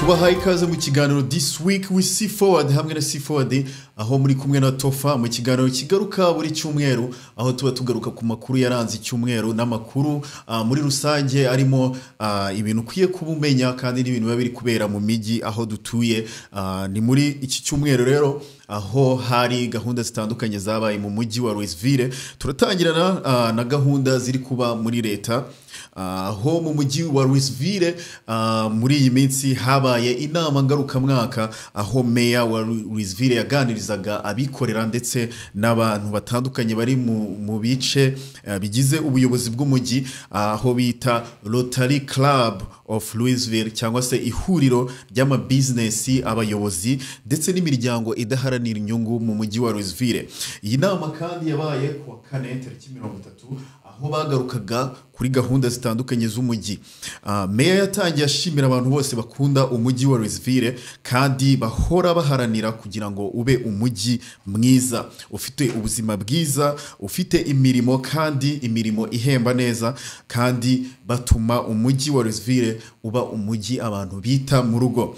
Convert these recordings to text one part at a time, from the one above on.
Tubahaye ikaze mu kiganiro This Week with C Forward hamwe na C Forward, aho muri kumwe na Tofa mu kiganiro kigaruka buri cyumweru, aho tuba tugaruka ku makuru yaranze icyumweru n'amakuru muri rusange arimo ibintu ukwiye kuba umenya kandi n'ibintu biba biri kubera mu mijyi aho dutuye. Ni muri iki cyumweru rero aho hari gahunda zitandukanye zabaye mu mujyi wa Louisville. Turatangirana na gahunda ziri kuba muri leta, aho mu mujyi wa Louisville muri iyi minsi habaye inama ngarukamwaka, aho meya wa Louisville yaganirizaga abikorera ndetse n'abantu batandukanye bari mu bice bigize ubuyobozi bw'umujyi, aho bita Rotary Club of Louisville, cyangwa se ihuriro ry'amabizinesi, abayobozi ndetse n'imiryango idaharanira inyungu mu mujyi wa Louisville. Iyi nama kandi yabaye ku wa kane tariki 30, aho bagarukaga kuri gahunda zitandukanye z'umujyi. Meya yatangiye ashimira abantu bose bakunda umujyi wa Louisville kandi bahora baharanira kugira ngo ube umujyi mwiza, ufite ubuzima bwiza, ufite imirimo kandi imirimo ihemba neza, kandi batuma umujyi wa Louisville uba umujyi abantu bita mu rugo.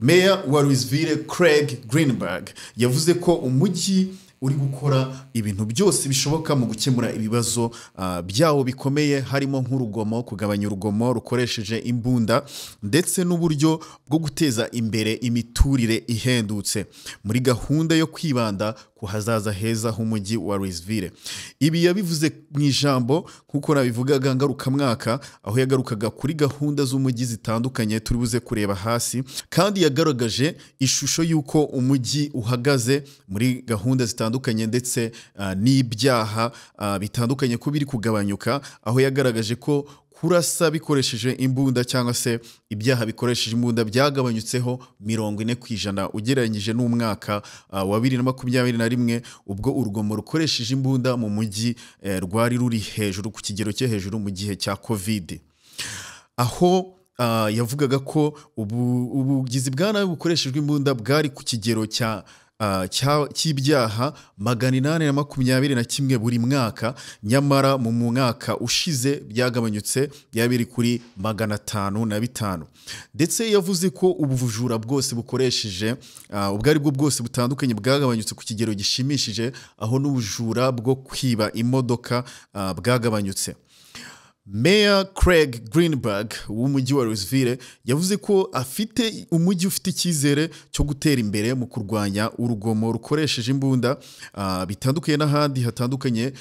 Meya wa Louisville Craig Greenberg yavuze ko umujyi uri gukora ibintu byose bishoboka mu gukemura ibibazo byawo bikomeye, harimo nk'urugomo, kugabanya urugomo rukoresheje imbunda, ndetse n'uburyo bwo guteza imbere imiturire ihendutse muri gahunda yo kwibanda ku hazaza heza h'umujyi wa Louisville. Ibi yabivuze mu ijambo, nk'uko nabivugaga, ngarukamwaka, aho yagarukaga kuri gahunda z'umujyi zitandukanye turi buze kureba hasi, kandi yagaragaje ishusho y'uko umujyi uhagaze muri gahunda zitandukanye ndetse n'ibyaha bitandukanye ko biri kugabanyuka, aho yagaragaje ko kurasa bikoresheje imbunda cyangwa se ibyaha bikoresheje imbunda byagabanyutseho 40% ugereranyije n'umwaka wa 2021, ubwo urugomo rukoresheje imbunda mu mujyi rwari ruri hejuru ku kigero cyo hejuru mu gihe cya Covid, aho yavugaga ko ubugizi bwa nabi bukoreshejwe imbunda bwari ku kigero cy'ibyaha 821 buri mwaka, nyamara mu mwaka ushize byagabanyutse, byaba biri kuri 505. Ndetse yavuze ko ubujura bwose bukoresheje ubwo ari bwo bwose butandukanye bwagabanyutse ku kigero gishimishije, aho n'ubujura bwo kwiba imodoka bwagabanyutse. Mayor Craig Greenberg w'umujyi wa Louisville yavuze ko afite umujyi ufite icyizere cyo gutera imbere mu kurwanya urugomo rukoresheje imbunda, bitandukanye n'ahandi hatandukanye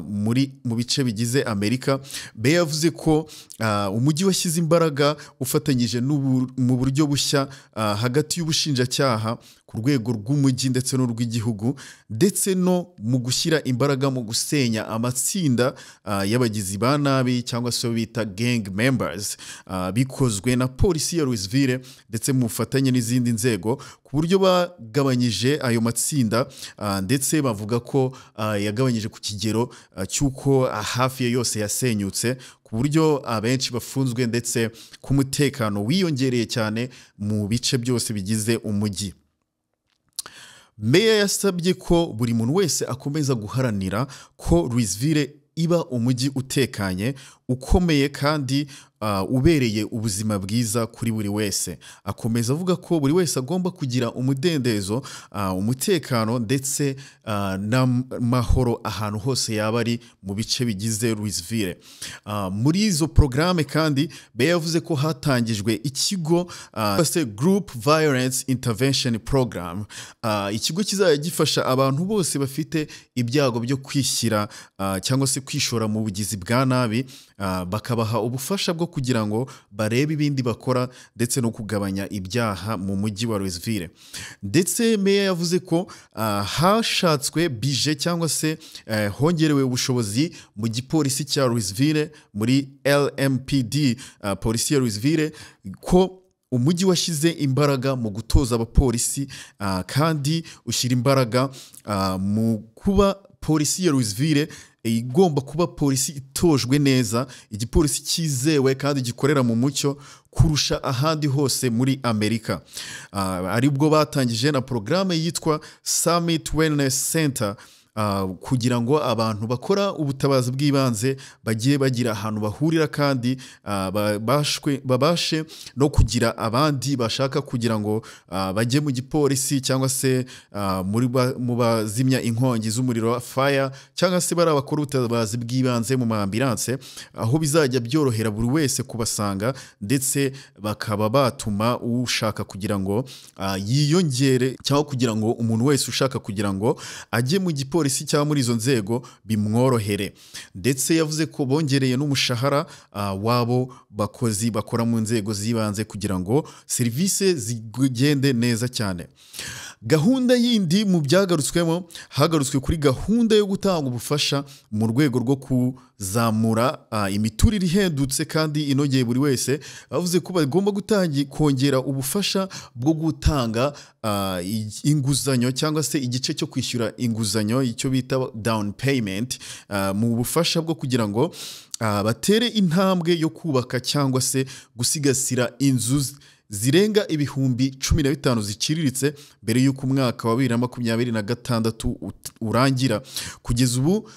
muri mu bice bigize Amerika. Mayor yavuze ko umujyi washyize imbaraga ufatanyije mu buryo bushya hagati y'ubushinjacyaha ku rwego rw'umujyi ndetse n'urw'igihugu, ndetse no mu gushyira imbaraga mu gusenya amatsinda y'abagizi ba nabi cyangwa se bita gang members, bikozwe na polisi ya Louisville ndetse mu bufatanye n'izindi nzego, ku buryo bagabanyije ayo matsinda, ndetse bavuga ko yagabanyije ku kigero cy'uko hafi ya yose yasenyutse, ku buryo abenshi bafunzwe, ndetse ku mutekano wiyongereye cyane mu bice byose bigize umujyi. Meya yasabye ko buri muntu wese akomeza guharanira ko Louisville iba umujyi utekanye, ukomeye kandi ubereye ubuzima bwiza kuri buri wese. Akomeza avuga ko buri wese agomba kugira umudendezo, umutekano ndetse n'amahoro ahantu hose yaba ari mu bice bigize Louisville. Muri izo porogaramu kandi Meya yavuze ko hatangijwe ikigo se Group Violence Intervention Program, ikigo kizajya gifasha abantu bose bafite ibyago byo kwishyira cyangwa se kwishora mu bugizi bwa nabi, bakabaha ubufasha bwo kugira ngo barebe ibindi bakora ndetse no kugabanya ibyaha mu mujyi wa Louisville. Ndetse meya yavuze ko hashatswe bije cyangwa se hongerewe ubushobozi mu gipolisi cya Louisville, muri LMPD, polisi ya Louisville, ko umujyi washyize imbaraga mu gutoza abapolisi, kandi ushyira imbaraga mu kuba polisi ya Louisville igomba kuba polisi itojwe neza, igipolisi cyizewe kandi gikorera mu mucyo kurusha ahandi hose muri Amerika. Aribwo batangije na porogaramu yitwa Summit Wellness Center. kugira ngo abantu bakora ubutabazi bw'ibanze bagiye bagira ahantu bahurira, kandi babashe no kugira abandi bashaka kugira ngo bajye mu gipolisi cyangwa se mu bazimya inkongi z'umuriro, fire, cyangwa se bari abakora ubutabazi bw'ibanze mu ma ambulance, aho bizajya byorohera buri wese kubasanga, ndetse bakaba batuma ushaka kugira ngo yiyongere, cyangwa kugira ngo umuntu wese ushaka kugira ngo ajye mu gipolisi cyangwa muri izo nzego bimworohere. Ndetse yavuze ko bongereye n'umushahara wabo bakozi bakora mu nzego z'ibanze kugira ngo serivisi zigende neza cyane. Gahunda yindi mu byagarutswemo, hagarutswe kuri gahunda yo gutanga ubufasha mu rwego rwo kuzamura imiturire ihendutse kandi inogeye buri wese. Bavuze ko bagomba kongera ubufasha bwo gutanga inguzanyo cyangwa se igice cyo kwishyura inguzanyo, icyo bita down payment, mu bufasha bwo kugira ngo batere intambwe yo kubaka cyangwa se gusigasira inzu zirenga 15,000 ziciriritse mbere y'uko umwaka wa 2026 urangira. Kugeza ubu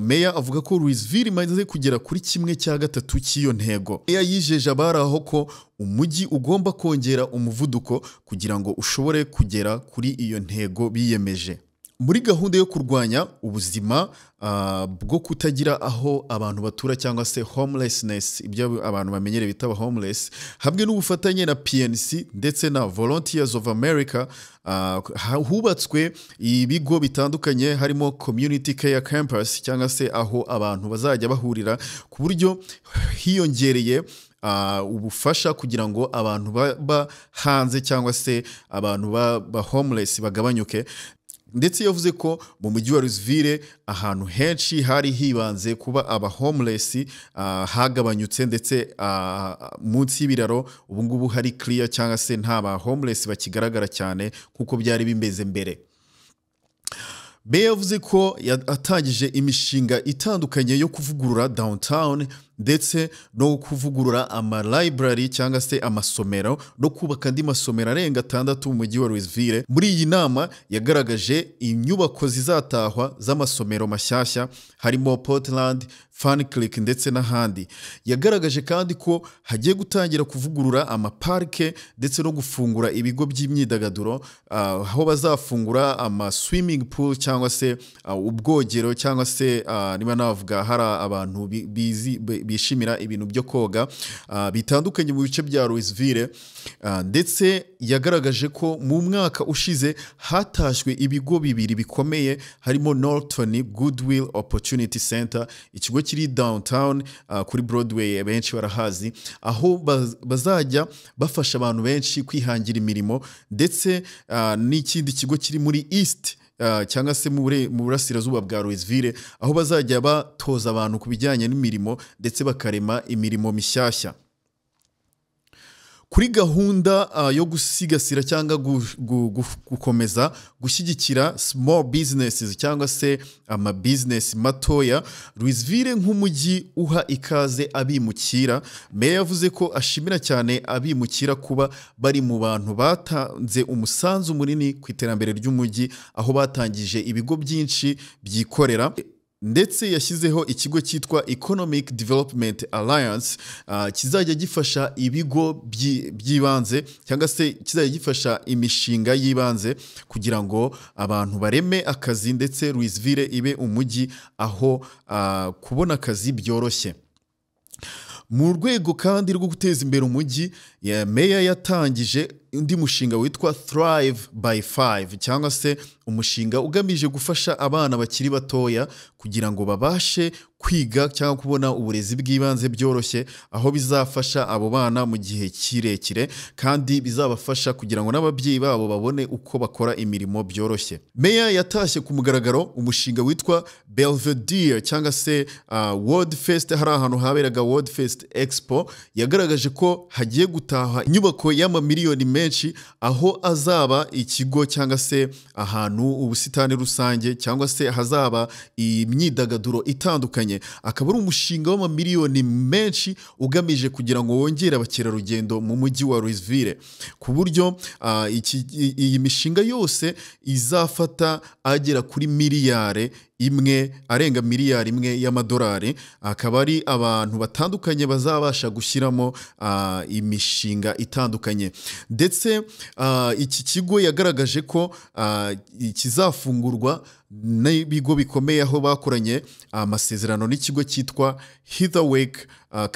meya avuga ko Louisville imaze kugera kuri 1/3 cy'iyo ntego. Meya yijeje abari aho ko umujyi ugomba kongera umuvuduko kugira ngo ushobore kugera kuri iyo ntego biyemeje. Muri gahunda yo kurwanya ubuzima bwo kutagira aho abantu batura cyangwa se homelessness, ibyo abantu bamenyereye bita homeless, hamwe n'ubufatanye na PNC ndetse na Volunteers of America, hubatswe ibigo bitandukanye harimo Community Care Campus, cyangwa se aho abantu bazajya bahurira, ku buryo hiyongereye ubufasha kugira ngo abantu baba hanze cyangwa se abantu ba homeless bagabanyuke. Ndetse yavuze ko mu mujyi wa Louisville ahantu henshi hari hibanze kuba aba homeless hagabanyutse, ndetse munsi y'ibiraro ubu ngubu hari clear, cyangwa se nta ba homeless bakigaragara cyane kuko byari bimeze mbere. Meya yavuze ko yatangije imishinga itandukanye yo kuvugurura downtown, ndetse no kuvugurura ama library cyangwa se amasomero, no kubaka andi masomero arenga 6 mu mujyi wa Louisville. Muri iyi nama yagaragaje inyubako zizatahwa z'amasomero mashyashya harimo Portland, Ferncliff ndetse n'ahandi. Yagaragaje kandi ko hagiye gutangira kuvugurura amaparke ndetse no gufungura ibigo by'imyidagaduro, aho bazafungura ama swimming pool cyangwa se ubwogero, cyangwa se niba navuga hari abantu bishimira ibintu byo koga bitandukanye mu bice bya Louisville. Ndetse yagaragaje ko mu mwaka ushize hatashywe ibigo 2 bikomeye harimo Norton Goodwill Opportunity Center, ikigo kiri downtown kuri Broadway, benshi barahazi, aho bazajya bafasha abantu benshi kwihangira imirimo, ndetse n'ikindi kigo kiri muri East cyangwa se mu burasirazuba bwa Louisville, aho bazajya batoza abantu ku bijyanye n'imirimo ndetse bakarema imirimo mishyashya. Kuri gahunda yo gusigasira cyangwa gukomeza gushyigikira small businesses cyangwa se ama business matoya, Louisville nk'umujyi uha ikaze abimukira, meya yavuze ko ashimira cyane abimukira kuba bari mu bantu batanze umusanzu munini ku iterambere ry'umujyi, aho batangije ibigo byinshi byikorera. Ndetse yashyizeho ikigo cyitwa Economic Development Alliance, kizajya gifasha ibigo by'ibanze cyangwa se kizajya gifasha imishinga y'ibanze kugira ngo abantu bareme akazi, ndetse Louisville ibe umujyi aho kubona akazi byoroshye. Mu rwego kandi rwo guteza imbere umujyi, meya yatangije undi mushinga witwa Thrive by 5, cyangwa se umushinga ugamije gufasha abana bakiri batoya kugira ngo babashe kwiga cyangwa kubona uburezi bw'ibanze byoroshye, aho bizafasha abo bana mu gihe kirekire, kandi bizabafasha kugira ngo n'ababyeyi babo babone uko bakora imirimo byoroshye. Meya yatashye ku mugaragaro umushinga witwa Belvedere cyangwa se World Fest, hari ahantu haberaga World Fest Expo. Yagaragaje ko hagiye gutaha inyubako y'amamiliyoni menshi menshi, aho azaba ikigo cyangwa se ahantu ubusitani rusange cyangwa se hazaba imyidagaduro itandukanye. Akaba ari umushinga w'amamiliyoni menshi ugamije kugira ngo wongere abakerarugendo mu mujyi wa Louisville, ku buryo iyi mishinga yose izafata agera kuri miliyari 1, arenga miliyari 1 y'amadolari. Akaba ari abantu batandukanye bazabasha gushyiramo imishinga itandukanye. Ndetse iki kigo yagaragaje ko kizafungurwa n'ibigo bikomeye, aho bakoranye amasezerano n'ikigo cyitwa Heatherwick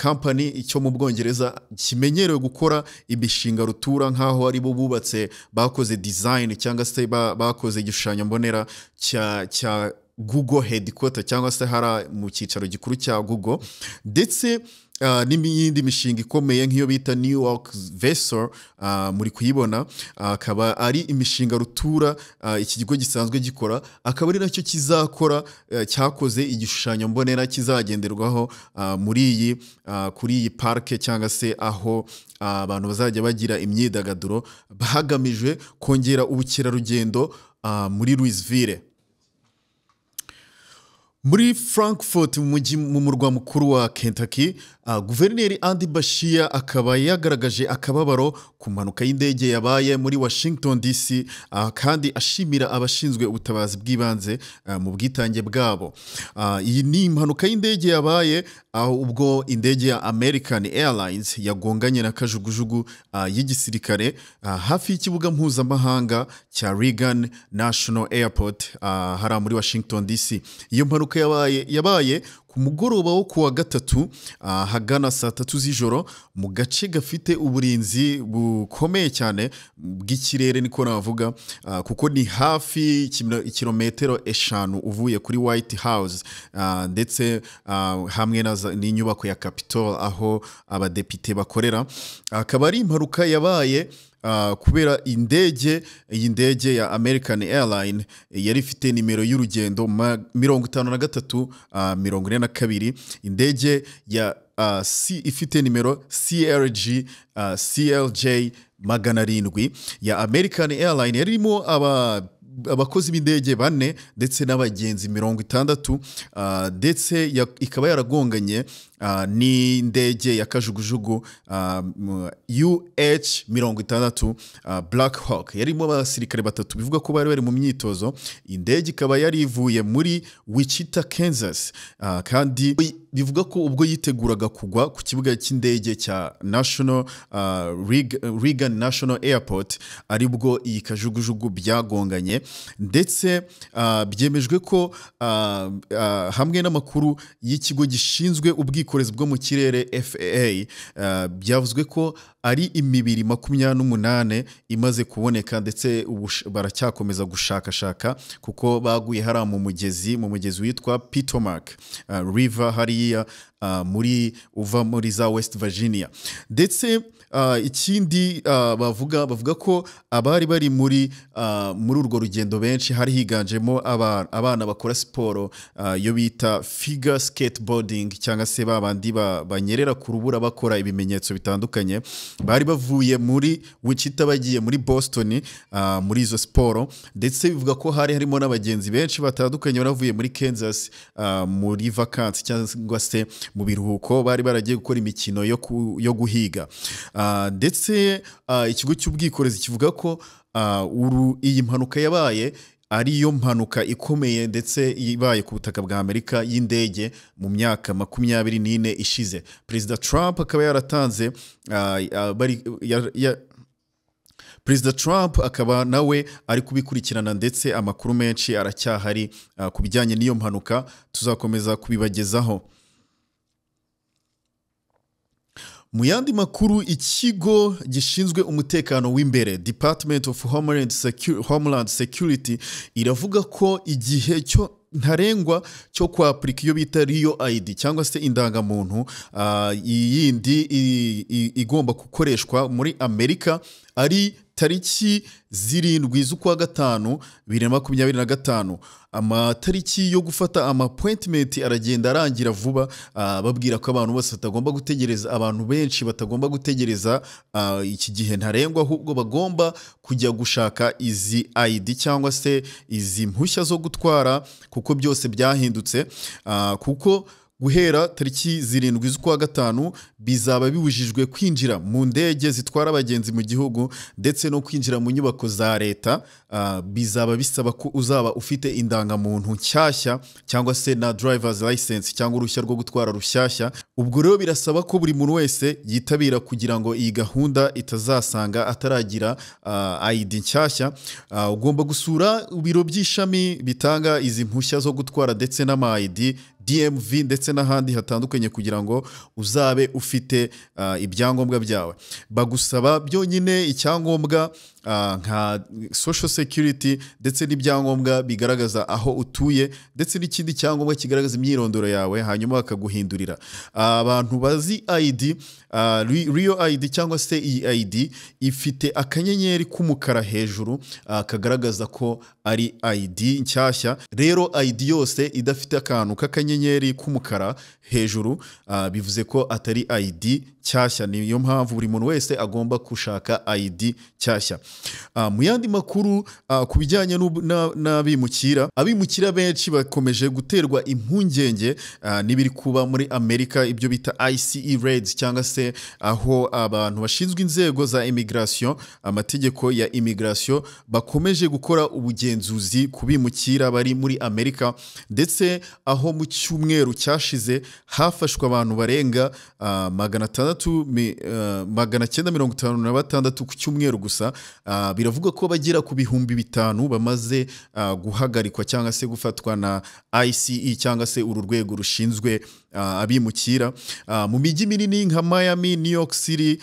Company cyo mu Bwongereza, kimenyerewe gukora imishinga rutura, nk'aho ari bo bubatse, bakoze design cyangwa se bakoze igishushanyo mbonera cya Google headquarter, cyangwa se hari mu cyicaro gikuru cya Google, ndetse n'iyindi mishinga ikomeye nk'iyo bita New York Vessel, muri kuyibona. Akaba ari imishinga rutura iki kigo gisanzwe gikora, akaba ari nacyo kizakora, cyakoze igishushanyo mbonera kizagenderwaho muri iyi kuri iyi parike, cyangwa se aho abantu bazajya bagira imyidagaduro, hagamijwe kongera ubukerarugendo muri Louisville. Muri Frankfurt, mu mujyi, mu murwa mukuru wa Kentucky, guverineri Andy Beshear akaba yagaragaje akababaro ku mpanuka y'indege yabaye muri Washington DC, kandi ashimira abashinzwe ubutabazi bw'ibanze mu bwitange bwabo. Iyi ni impanuka y'indege yabaye aho ubwo indege ya American Airlines yagonganye na kajugujugu y'igisirikare hafi y'ikibuga mpuzamahanga cya Reagan National Airport, hariya muri Washington DC. Iyo mpanuka yabaye ku mugoroba wo kuwa gatatu, ahagana saa 3 z'ijoro, mu gace gafite uburinzi bukomeye cyane bw'ikirere, niko navuga, kuko ni hafi kilometero 5 uvuye kuri White House, ndetse hamwe n'inyubako ya Capitol aho abadepite bakorera. Akaba ari impanuka yabaye kubera indege, iyi ndege ya American Airline yari ifite nimero y'urugendo 53 42, indege ya C, ifite nimero CLG CLJ 700 ya American Airline, yarimo abakozi b'indege bane ndetse n'abagenzi 60, ndetse ikaba yaragonganye n'indege ya kajugujugu UH 60 Black Hawk yarimo abasirikare batatu, bivuga ko bari bari mu myitozo. Indege ikaba yari ivuye muri Wichita, Kansas, kandi bivuga ko ubwo yiteguraga kugwa ku kibuga cy'indege cya National Reagan National Airport, aribwo iyi kajugujugu byagonganye. Ndetse byemejwe ko hamwe n'amakuru y'ikigo gishinzwe ubwikorezi bwo mu kirere FAA, byavuzwe ko ari imibiri 28 imaze kuboneka, ndetse ubu baracyakomeza gushakashaka, kuko baguye hariya mu mugezi witwa Potomac River, hariya muri uva muri za West Virginia. Ndetse ikindi bavuga ko abari bari muri urwo rugendo benshi hari higanjemo abana bakora siporo yo bita figure skateboarding, cyangwa se babandi banyerera ku rubura bakora ibimenyetso bitandukanye. Bari bavuye muri Wichita bagiye muri Boston muri izo siporo. Ndetse bivuga ko hari harimo n'abagenzi benshi batandukanye baravuye muri Kansas muri vacances, cyangwa se mu biruhuko, bari baragiye gukora imikino yo guhiga. Ndetse ikigo cy'ubwikorezi kivuga ko iyi mpanuka yabaye ariyo mpanuka ikomeye ndetse ibaye ku butaka bwa Amerika y'indege mu myaka 24 ishize. Perezida Trump akaba yaratanze bari ya, ya, Perezida Trump akaba nawe ari kubikurikirana, ndetse amakuru menshi aracyahari ku bijyanye n'iyo mpanuka, tuzakomeza kubibagezaho. Mu yandi makuru, ikigo gishinzwe umutekano w'imbere, Department of Homeland Security, iravuga ko igihe cyo ntarengwa cyo kwapurika iyo bita Real ID, cyangwa se indangamuntu yindi igomba gukoreshwa muri Amerika ari Tariki 7 z'ukwa gatanu 2025, amatariki yo gufata ama appointment aragenda arangira vuba. Babwira ko abantu bose batagomba gutegereza, abantu benshi batagomba gutegereza iki gihe ntarengwa, ahubwo bagomba kujya gushaka izi ID cyangwa se izi mpushya zo gutwara, kuko byose byahindutse, kuko guhera tariki 7 z'ukwa gatanu bizaba bibujijwe kwinjira mu ndege zitwara abagenzi mu gihugu ndetse no kwinjira mu nyubako za leta. Bizaba bisaba ko uzaba ufite indangamuntu nshyashya cyangwa se na driver's license cyangwa uruhushya rwo gutwara rushyashya. Ubwo rero birasaba ko buri muntu wese yitabira kugira ngo iyi gahunda itazasanga ataragira ID nshyashya. Ugomba gusura ibiro by'ishami bitanga izi mpushya zo gutwara ndetse n'ama ID, DMV ndetse n'ahandi hatandukanye kugira ngo uzabe ufite ibyangombwa byawe. Bagusaba byonyine icyangombwa nka social security ndetse n'ibyangombwa bigaragaza aho utuye ndetse n'ikindi cyangombwa kigaragaza imyirondoro yawe, hanyuma bakaguhindurira. Abantu bazi ID, Real ID cyangwa se iyi ID ifite akanyenyeri k'umukara hejuru kagaragaza ko ari ID nshyashya. Rero ID yose idafite akantu k'akanyenyeri k'umukara hejuru bivuze ko atari ID nshyashya. Niyo mpamvu buri muntu wese agomba gushaka ID nshyashya. Mu yandi makuru ku bijyanye n'abimukira, abimukira benshi bakomeje guterwa impungenge n'ibiri kuba muri Amerika, ibyo bita ICE raids cyangwa se aho abantu bashinzwe inzego za immigration, amategeko ya immigration, bakomeje gukora ubugenzuzi ku bimukira bari muri Amerika, ndetse aho mu cyumweru cyashize hafashwe abantu barenga 956 ku cyumweru gusa. Biravuga ko bagera ku 5000 bamaze guhagarikwa cyangwa se gufatwa na ICE cyangwa se uru rwego rushinzwe abimukira. Mu mijyi minini nka Miami, New York City,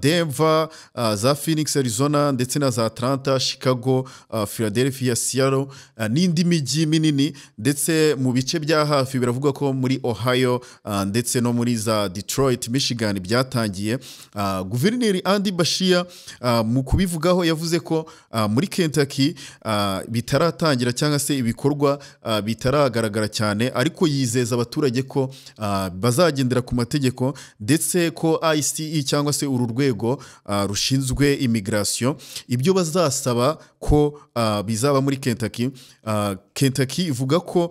Denver, za Phoenix, Arizona ndetse na za Atlanta, Chicago, Philadelphia, Seattle n'indi mijyi minini, ndetse mu bice bya hafi biravuga ko muri Ohio ndetse no muri za Detroit, Michigan byatangiye. Guverineri Andy Bashir mu kubivugaho yavuze ko muri Kentucky bitaratangira cyangwa se ibikorwa bitaragaragara cyane, ariko yizeza abaturage ko bazagendera ku mategeko ndetse ko ICE cyangwa se uru rwego rushinzwe immigration ibyo bazasaba ko bizaba muri Kentucky. Kentucky ivuga ko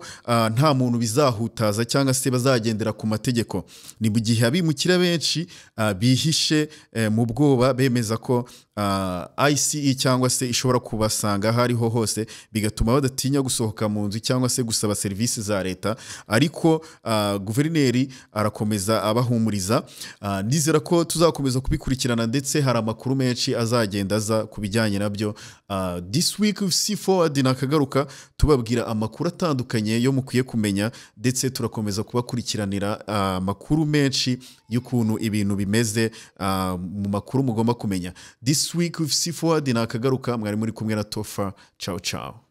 nta muntu bizahutaza cyangwa se bazagendera ku mategeko. Ni mu gihe abimukira benshi bihishe mu bwoba bemeza ko ICE cyangwa se ishobora kubasanga aho ariho hose, bigatuma badatinya gusohoka mu nzu cyangwa se gusaba serivisi za leta. Ariko guverineri arakomeza abahumuriza. Nizera ko tuzakomeza kubikurikirana ndetse hari amakuru menshi azagenda aza ku bijyanye nabyo. This week with C Forward nakagaruka tubabwira amakuru atandukanye yo mukwiye kumenya, ndetse turakomeza kubakurikiranira amakuru menshi y'ukuntu ibintu bimeze mu makuru mugomba kumenya. This week with C Forward nakagaruka, mwari muri kumwe na Tofa. Ciao ciao.